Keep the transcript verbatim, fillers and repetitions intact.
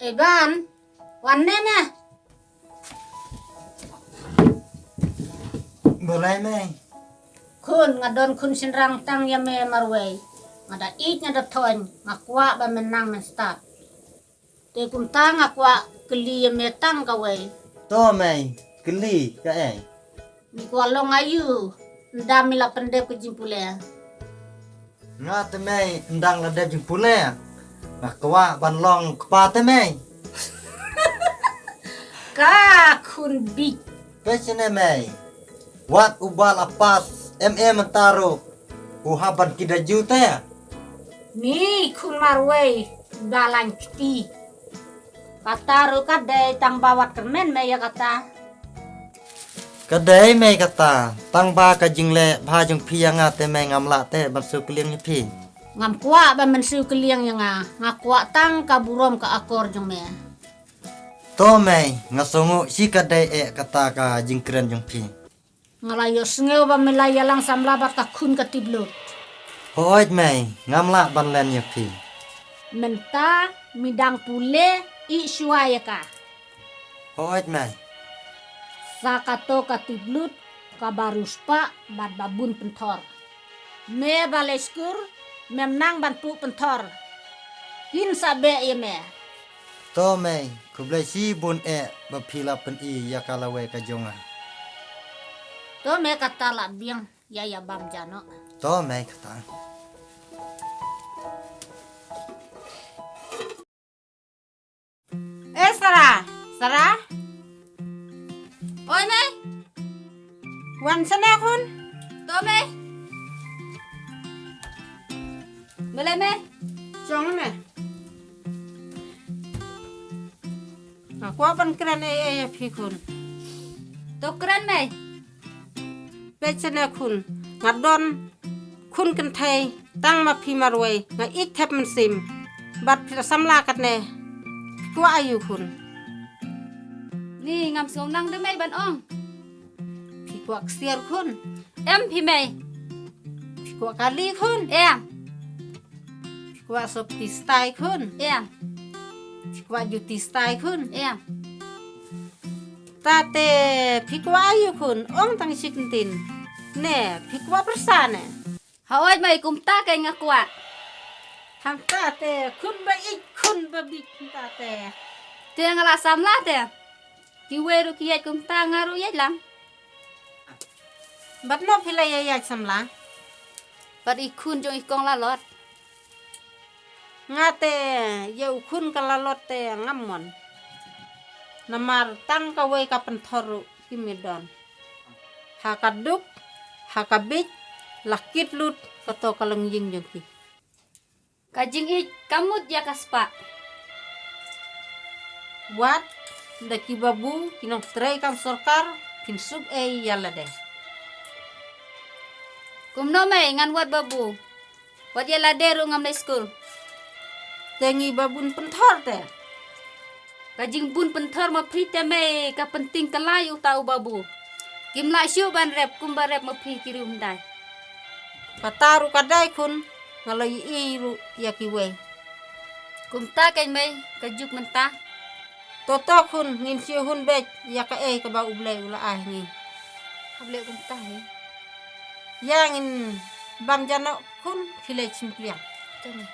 Iban, wan ne me. Balei mei? Khun, nga don khun shynrang tang ïa me marwei. Nga da ïeit, nga da thoiñ, nga kwah ba men nang men stad. Te kumta nga kwah kylli ïa me tang kawei. To mei, kylli kaei? Me kwah long aïu, ynda me la pyndep ka jingpule? Nga te mei, ynda nga la dep jingpule, nga kwah ban long kpa te mei. Ka khun bit. Peit shane mei. Wat uba la pass M A mynta ruh u hap ban kit da ju te. Ni khun marwei, ba lain kti. Kata ruh ka dei tang ba wat kyrmen mei ïa kata. Ka dei mei kata, tang ba ka jingleh bha jong phi ïa nga te mei, ngam lah te ban siew kylliang ïa phi. Ngam kwah ba men siew kylliang ïa nga, nga kwah tang ka burom ka akor jong me. To mei, nga sngew shi ka dei eh kata ka jingkren jong phi. Nga la ïohsngew ba me la ïalang samla bad ka khun ka Tiplut. Hooid mei, ngam lah ban len ïa phi. Mynta me dang pule, ïeh shuwa ïa ka. Hooid mei. Sa kato ka Tiplut kaba riewspah bad ba bun pynthor. Me ba leit skul, mem nang ban puh pynthor. Kin sa beh ïa me. To mei, khublei shibun eh ba phi la pyni ïa ka lawei ka jong nga. To mei, kata la biang, ïa ïa bam ja noh. To mei kata. Eh, Sara, Sara. Oi mei. Wan shane khun. To mei. Balei mei? Shong mei. Nga kwah ban kren ei ei ïa phi khun. To kren mei. Peit shane khun, nga don khun kynthei tang ma phi marwei, nga ïeit thep mynsiem. Bad phi la samla katne, phi kwah aïu khun? Ni ngam sngew nang de mei ban ong. Phi kwah ksiar khun? Em phi mei. Phi kwah kali khun? Em. Phi kwah sopti stai khun? Em. Phi kwah juti stai khun? Em. Tate phi kwah aïu khun? Ong tang shi kyntien. Ne, phi kwah pyrsa ne? Hooid mei, kumta keiñ nga kwah. Hangta te khun ba ïeit, khun ba bit hangta te. Te nga la samla te. Kiwei ruh ki ïaid kumta, nga ruh ïaid lang. Bad no phi la ïa ïaid samla? Bad i khun jong i kong Lalot. Nga te ïa u khun ka Lalot te ngam mon. Namar tang kawei ka pynthor ruh kim ïa don. Ha ka duk, ha ka bit, la kit lut kato ka longïing jong ki. Ka jingïeit ka mut ïa ka spah. Wat da ki babu ki nongtrei kam sorkar, phin suk ei ïa lade. Kumno mei, ngan wad babu? Wat ïa lade ruh ngam leit skul. Te ngi ba bun pynthor te. Ka jingbun pynthor ma phi te mei, ka pynting kylla ïa uta u babu. Kim lah shuh ban rep kumba rep ma phi ki riew hyndai. Kata ruh ka dei khun, nga la ïohi ruh ïa kiwei. Kumta keiñ mei, ka juk mynta. To to khun, ngin shu hun beit ïa kaei kaba U Blei u la ai ha ngi. Khublei kumta hi. Ïa ngin bam ja noh khun, phi leit shim pliang. To mei.